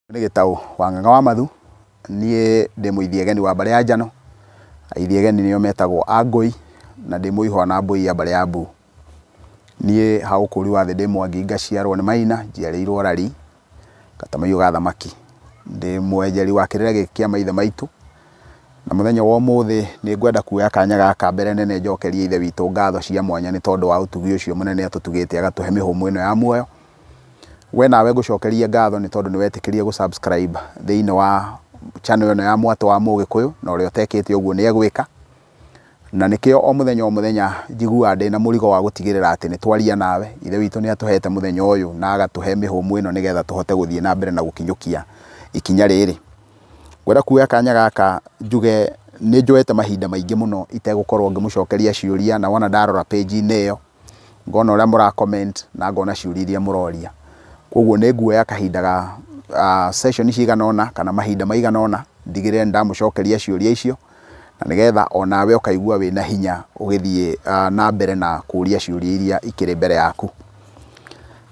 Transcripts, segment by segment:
Nĩ Gĩtaũ wa Ng'ang'a wa Mathu, niĩ ndĩ mũithiegeni wa mbarĩ ya Njano, aithiegeni nĩo metagwo Angũi, na ndĩ mũihwa na mbũi ya mbarĩ ya Mbu. Niĩ ha ũkũri wa thĩ ndĩ Mwangi ngaciarwo nĩ Maina, njiarĩirwo Rari, Katamaiyo ga thamaki. Ndĩ mwenjeri wa kĩrĩra gĩkĩ kĩa maithe maitũ, na mũthenya wa ũmũthĩ nĩ ngwenda kuoya kanya gaka mbere nene njokerie ithe witũ ngatho cia mwanya nĩ tondũ wa ũtugi ũcio mũnene atũtugĩte agatũhe mĩhũmũ ĩno ya muoyo. We nawe ngũcokerie ngatho nĩ tondũ nĩ wetĩkĩrie gũ subscribe thĩinĩ wa channel ĩno ya Mwatũ wa Mũgĩkũyũ, na ũrĩa ũtekĩte ũguo nĩ egwĩka. Na nĩkĩo o mũthenya o mũthenya njiguaga ndĩna mũrigo wa gũtigĩrĩra atĩ nĩ twaria nawe. Ithe witũ nĩ atũhete mũthenya ũyũ na agatũhe mĩhũmũ ĩno nĩgetha tũhote gũthiĩ na mbere na gũkinyũkia ikinya rĩrĩ. Ngwenda kuoya kanya gaka njuge nĩ njoete mahinda maingĩ mũno itegũkorwo ngĩmũcokeria ciũria, na wona ndarora page-inĩ ĩyo ngona ũrĩa mũra comment na ngona ciũria iria mũroria. Koguo nĩ nguoya kahinda ga session cigana ũna kana mahinda maigana ũna ndigĩrĩre nĩ ndamũcokeria ciũria icio, na nĩgetha onawe ũkaigua wĩna hinya ũgĩthiĩ na mbere na kũria ciũria iria ikĩrĩ mbere yaku.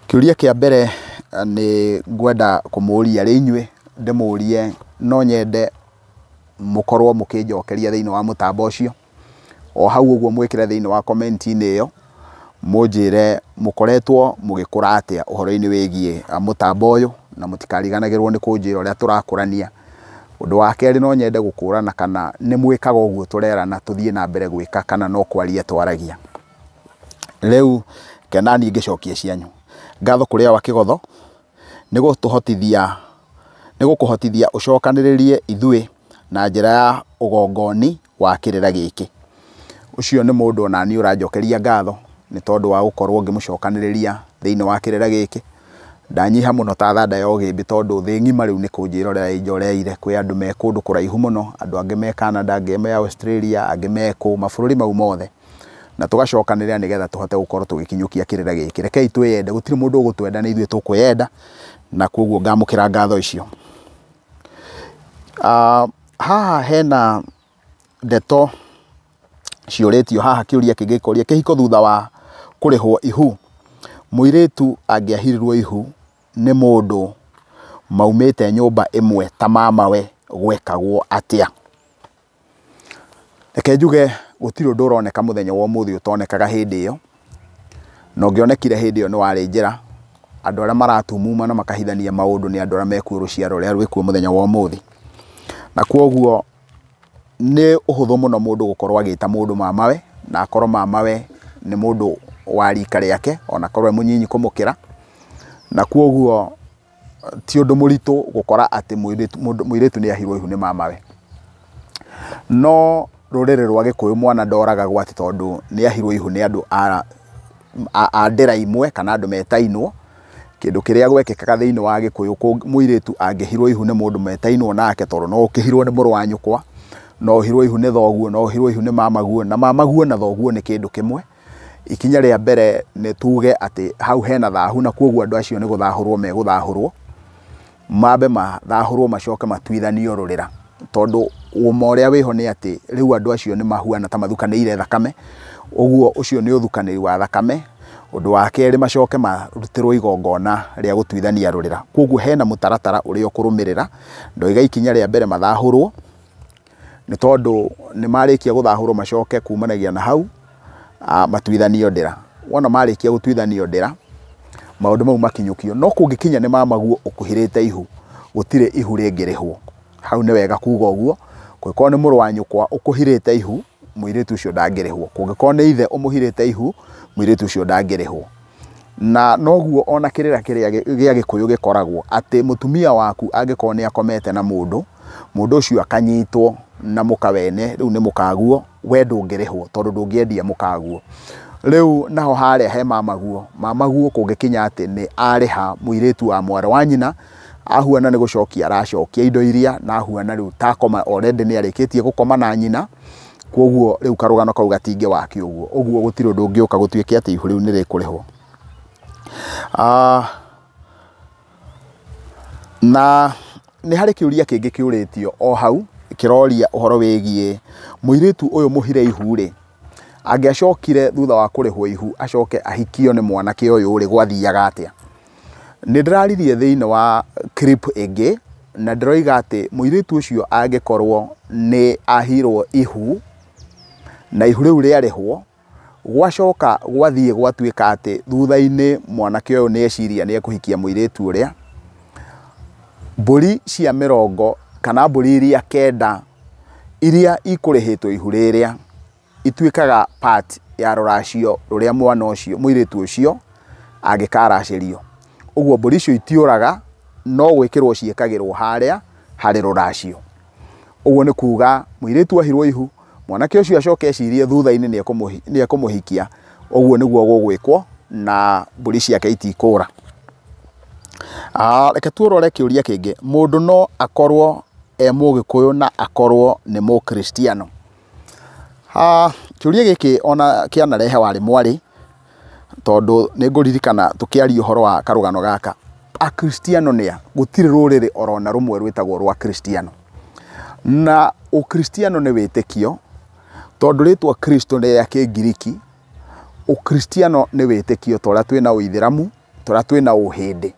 Kĩũria kĩa mbere nĩ ngwenda kũmũria rĩ inyuĩ, ndĩmũrie no nyende mũkorwo mũkĩnjokeria thĩinĩ wa mũtambo ũcio. O hau ũguo mwĩkĩre thĩinĩ wa comment-inĩ ĩyo, mũnjĩre mũkoretwo mũgĩkũra atĩa ũhoro-inĩ wĩgiĩ mũtambo ũyũ, na mũtikariganagĩrwo nĩ kũnjĩra ũrĩa tũrakũrania. Ũndũ wa kerĩ no nyende gũkũrana kana nĩ mwĩkaga ũguo tũrerana tũthiĩ na mbere gwĩka kana no kwaria twaragia. Rĩu kena niĩ ngĩcokia cianyu. Ngatho kũrĩ Awa Kĩgotho nĩ gũtũhotithia, nĩ gũkũhotithia ũcokanĩrĩrie ithuĩ na njĩra ya ũgongoni wa kĩrĩra gĩkĩ. Ũcio nĩ mũndũ ona niĩ ũranjokeria ngatho nĩ tondũ wa gũkorwo ngĩmũcokanĩrĩria thĩinĩ wa kĩrĩra gĩkĩ. Ndanyiha mũno ta thanda ya ũgĩmbĩ tondũ thĩ ng'ima rĩu nĩ kũnjĩra ũrĩa ĩnjoreire. Kwĩ andũ me kũndũ kũraihu mũno, andũ angĩ me Canada, angĩ me Australia, angĩ me kũ, mabũrũri mau mothe. Na tũgacokanĩrĩra nĩgetha tũhote gũkorwo tũgĩkinyũkia kĩrĩra gĩkĩ. Rekei twĩyende, gũtirĩ mũndũ ũgũtwenda nĩ ithuĩ tũkwĩyenda, na koguo ngamũkĩra ngatho icio. Haha hena ndeto ciũrĩtio haha, kĩũria kĩngĩ gĩkoria kĩhiko thutha wa kũrĩhwo ihu. Mũirĩtu angĩahirirwo ihu nĩ mũndũ maumĩte nyũmba ĩmwe ta mamawe, gwekagwo atĩa? Reke njuge gũtirĩ ũndũ ũroneka mũthenya wa ũmũthĩ ũtonekaga hĩndĩ ĩyo, na ũngĩonekire hĩndĩ ĩyo nĩ warĩ njĩra. Andũ arĩa maratumuma na makahithania maũndũ nĩ andũ arĩa mekuo rũciaro rũrĩa rwĩkuo mũthenya wa ũmũthĩ. Na koguo nĩ ũhũthũ mũno mũndũ gũkorwo agĩta mũndũ mamawe, na akorwo mamawe nĩ mũndũ wa rika rĩake, ona akorwo e mũnyinyi kũmũkĩra. Na koguo ti ũndũ mũritũ gũkora atĩ mũirĩtu nĩ ahirwo ihu nĩ mamawe. No rũrĩrĩ rwa Gĩkũyũ mwana ndoragagwo atĩ tondũ nĩ ahirwo ihu nĩ andũ a ndĩra imwe kana andũ metainwo. Kĩndũ kĩrĩa gwekĩkaga thĩinĩ wa Gĩkũyũ, mũirĩtu angĩhirwo ihu nĩ mũndũ metainwo nake, tondũ no ũkĩhirwo nĩ mũrũ wa nyũkwa, no ũhirwo ihu nĩ thoguo, no ũhirwo ihu nĩ mamaguo, na mamaguo na thoguo nĩ kĩndũ kĩmwe. Ikinya rĩa mbere nĩ tuge atĩ hau hena thahu, na koguo andũ acio nĩ gũthahũrwo megũthahũrwo, mambe mathahũrwo macoke matuithanio rũrĩra, tondũ ũma ũrĩa wĩho nĩ atĩ rĩu andũ acio nĩ mahuana ta mathukanĩire thakame, ũguo ũcio nĩ ũthukanĩri wa thakame. Ũndũ wa kerĩ macoke marutĩrwo igongona rĩa gũtuithania rũrĩra. Koguo hena mũtaratara ũrĩa ũkũrũmĩrĩra. Ndoiga ikinya rĩa mbere mathahũrwo, nĩ tondũ nĩ marĩkia gũthahũrwo macoke kumanagia na hau matuithanio ndĩra. Wona marĩkia gũtuithanio ndĩra, maũndũ mau makinyũkio. No kũngĩkinya nĩ mamaguo ũkuhĩrĩte ihu, gũtirĩ ihu rĩngĩrĩhwo. Hau nĩ wega kuga ũguo. Kũngĩkorwo nĩ mũrũ wa nyũkwa ũkũhirĩte ihu, mũirĩtu ũcio ndangĩrĩhwo. Kũngĩkorwo nĩ ithe ũmũhirĩte ihu, mũirĩtu ũcio ndangĩrĩhwo. Na noguo ona kĩrĩra kĩrĩa gĩa Gĩkũyũ gĩkoragwo atĩ mũtumia waku angĩkorwo nĩ akomete na mũndũ, mũndũ ũcio akanyitwo na mũka wene, rĩu nĩ mũkaguo, we ndũngĩrĩhwo tondũ ndũngĩendia mũkaguo. Rĩu naho harĩa he mamaguo, mamaguo kũngĩkinya atĩ nĩ arĩha mũirĩtu wa mwarĩ wa nyina, ahuana nĩ gũcokia aracokia indo iria, na ahuana rĩu takoma already nĩ arĩkĩtie gũkoma na nyina, koguo rĩu karũgano kau gatingĩwakio ũguo. Ũguo gũtirĩ ũndũ ũngĩũka gũtuĩke atĩ ihu rĩu nĩ rĩkũrĩhwo. Na nĩ harĩ kĩũria kĩngĩ kĩũrĩtio o hau, kĩroria ũhoro wĩgiĩ mũirĩtu ũyũ mũhire ihu rĩ, angĩacokire thutha wa kũrĩhwo ihu acoke ahikio nĩ mwanake ũyũ rĩ, gwathiaga atĩa? Nĩ ndĩraririe thĩinĩ wa clip ĩngĩ Na ndĩroiga atĩ mũirĩtu ũcio angĩkorwo nĩ ahirwo ihu na ihu rĩu rĩarĩhwo, gwacoka gwathiĩ gwatuĩka atĩ thutha-inĩ mwanake ũyũ nĩ eciria nĩ ekũhikia mũirĩtu ũrĩa, mbũri cia mĩrongo kana mbũri iria 9 iria ikũrĩhĩtwo ihu rĩrĩa ituĩkaga part ya rũracio rũrĩa mwana ũcio mũirĩtu ũcio angĩkaracĩrio. Ũguo mbũri icio itiũraga, no gwĩkĩrwo ciĩkagĩrwo harĩa harĩ rũracio. Ũguo nĩ kuga mũirĩtu ahirwo ihu, mwanake ũcio acoke ecirie thutha-inĩ nĩ ekũmũhikia, ũguo nĩguo gũgwĩkwo na mbũri ciake itikũra. Reke tuorore kĩũria kĩngĩ. Mũndũ no akorwo e mũgĩkũyũ na akorwo nĩ mũkristiano? Kĩũria gĩkĩ ona kĩanarehe warĩ mwarĩ, tondũ nĩ ngũririkana tũkĩaria ũhoro wa karũgano gaka. Akristiano nĩ a? Gũtirĩ rũrĩrĩ orona rũmwe rwĩtagwo rwa kristiano. Na ũkristiano nĩ wĩtĩkio, tondũ rĩtwa Kristo nĩ rĩa Kĩngiriki. Ũkristiano nĩ wĩtĩkio ta ũrĩa twĩna ũithĩramu, ta ũrĩa twĩna ũhĩndĩ.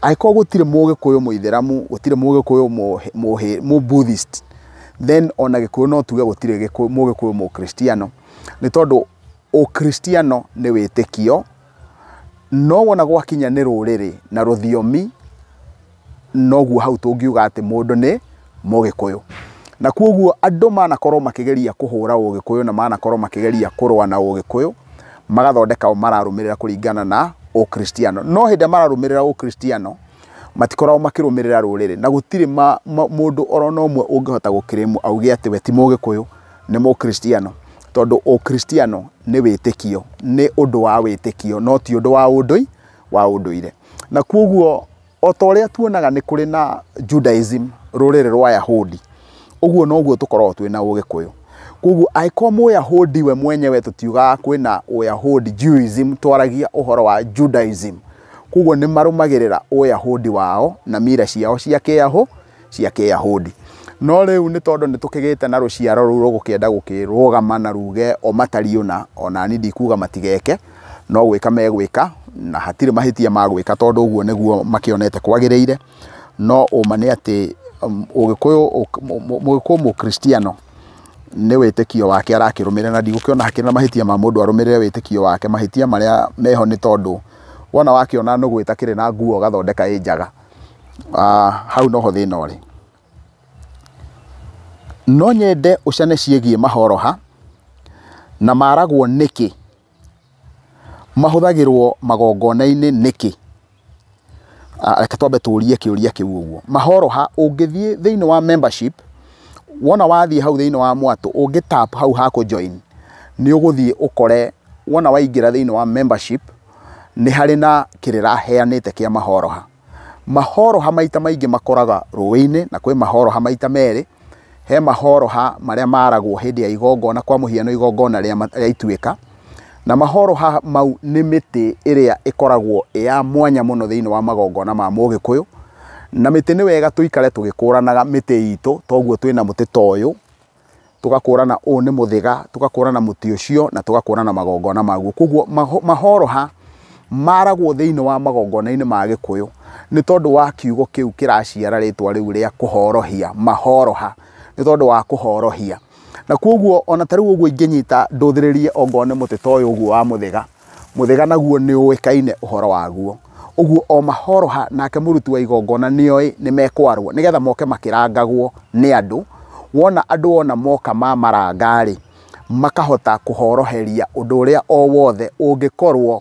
Angĩkorwo gũtirĩ mũgĩkũyũ mũithĩramu, gũtirĩ mũgĩkũyũ mũ Buddhist, then ona gĩkũyũ no tuge gũtirĩ mũgĩkũyũ mũkristiano, nĩ tondũ ũkristiano nĩ wĩtĩkio. No wona gwakinya nĩ rũrĩrĩ na rũthiomi, noguo hau tũngiuga atĩ mũndũ nĩ mũgĩkũyũ. Na koguo andũ manakorwo makĩgeria kũhũra ũgĩkũyũ na manakorwo makĩgeria kũrũa na ũgĩkũyũ, magathondeka o mararũmĩrĩra kũringana na ũkristiano. No hĩndĩ ĩrĩa mararũmĩrĩra ũkristiano, matikoragwo makĩrũmĩrĩra rũrĩrĩ, na gũtirĩ mũndũ orona ũmwe ũngĩhota gũkĩrĩmwo auge atĩ we ti mũgĩkũyũ, nĩ mũkristiano, tondũ ũkristiano nĩ wĩtĩkio, nĩ ũndũ wa wĩtĩkio, no ti ũndũ wa ũndũire. Na koguo o ta ũrĩa tuonaga nĩ kũrĩ na Judaism, rũrĩrĩ rwa Yahudi, ũguo noguo tũkoragwo twĩna ũgĩkũyũ. Koguo angĩkorwo mũyahudi we mwenyewe, tũtiugaga kwĩna ũyahudi Judaism, twaragia ũhoro wa Judaism. Koguo nĩ marũmagĩrĩra ũyahudi wao na mira ciao cia kĩyahudi. No rĩu nĩ tondũ nĩ tũkĩgĩte na rũciaro rũu rũgũkĩenda gũkĩrũgama na ruge o matariĩ ũna, ona niĩ ndikuga matigeke, no gwĩka megwĩka na hatirĩ mahĩtia ma gwĩka, tondũ ũguo nĩguo makĩonete kwagĩrĩire. No ũma nĩ atĩ ũgĩkũyũ mũgĩkũyũ mũkristiano nĩ wĩtĩkio wake arakĩrũmĩrĩra, na ndigũkĩona hakĩrĩ na mahĩtia ma mũndũ arũmĩrĩre wĩtĩkio wake. Mahĩtia marĩa meho nĩ tondũ wona wakĩona nũgũ ĩtakĩrĩ na nguo ũgathondeka ĩ njaga, hau noho thĩna ũrĩ. No nyende ũcane ciĩgiĩ mahoroha na maragwo nĩkĩ, mahũthagĩrwo magongona-inĩ nĩkĩ? Reke twambe tũrie kĩũria kĩu ũguo. Mahoroha ũngĩthiĩ thĩinĩ wa membership, wona wathiĩ hau thĩinĩ wa mwatũ, ũngĩ tap hau ha kũ join, nĩ ũgũthiĩ ũkore wona waingĩra thĩinĩ wa membership, nĩ harĩ na kĩrĩra heanĩte kĩa mahoroha. Mahoroha maita maingĩ makoraga rũĩ-inĩ, na kwĩ mahoroha maita merĩ. He mahoroha marĩa maragwo hĩndĩ ya igongona, kwa mũhiano igongona rĩa ituĩka, na mahoroha mau nĩ mĩtĩ ĩrĩa ĩkoragwo ĩ ya mwanya mũno thĩinĩ wa magongona ma mũgĩkũyũ. Na mĩtĩ nĩ wega tũikare tũgĩkũranaga mĩtĩ itũ, toguo twĩna mũtĩ ta ũyũ, tũgakũrana ũyũ nĩ mũthĩga, tũgakũrana mũtĩ ũcio, na tũgakũrana magongona maguo. Koguo mahoroha maragwo thĩinĩ wa magongona-inĩ ma gĩkũyũ nĩ tondũ wa kiugo kĩu kĩraciara rĩtwa rĩu rĩa kũhorohia, mahoroha nĩ tondũ wa kũhorohia. Na koguo ona ta rĩu ũguo ingĩnyita ndũthĩrĩrie ongorwo nĩ mũtĩ ta ũyũ ũguo wa mũthĩga, mũthĩga naguo nĩ ũĩkaine ũhoro waguo. Ũguo o mahoroha nake mũruti wa igongona nĩoĩ nĩ mekwarwo, nĩgetha moke makĩrangagwo nĩ andũ. Wona andũ ona moka ma maranga-rĩ, makahota kũhoroheria ũndũ ũrĩa o wothe ũngĩkorwo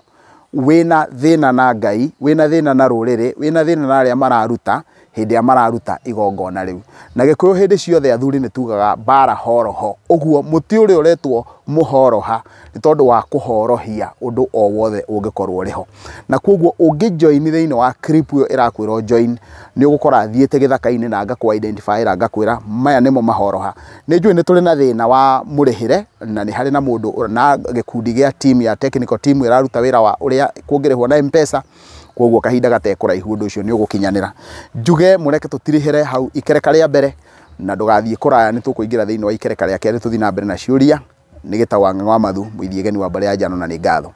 wĩna thĩna na Ngai, wĩna thĩna na rũrĩrĩ, wĩna thĩna na arĩa mararuta hĩndĩ ĩrĩa mararuta igongona rĩu. Na gĩkũyũ hĩndĩ ciothe athuri nĩ tugaga mbara horoho. Ũguo mũtĩ ũrĩa ũretwo mũhoroha nĩ tondũ wa kũhorohia ũndũ o wothe ũngĩkorwo ũrĩ ho. Na koguo ũngĩ join thĩinĩ wa clip ĩyo ĩrakwĩra join, nĩ ũgũkora thiĩte gĩthaka-inĩ na ngakũ identify na ngakwĩra maya nĩmo mahoroha. Nĩ njũĩ nĩ tũrĩ na thĩna wa mũrĩhĩre, na nĩ harĩ na mũndũ na gĩkundi gĩa team ya technical team ĩraruta wĩra wa ũrĩa kũngĩrĩhwo na M-Pesa. Koguo kahinda gatekũraihu ũndũ ũcio nĩ ũgũkinyanĩra. Njuge mũreke tũtirihĩre hau ikereka rĩa mbere, na ndũgathiĩ kũraya, nĩ tũkũingĩra thĩinĩ wa ikereka rĩa kerĩ tũthiĩ na mbere na ciũria. Nĩ gĩtagwo Ng'ang'a wa Mathu, mũithiegeni wa mbarĩ ya Njano, na nĩ ngatho.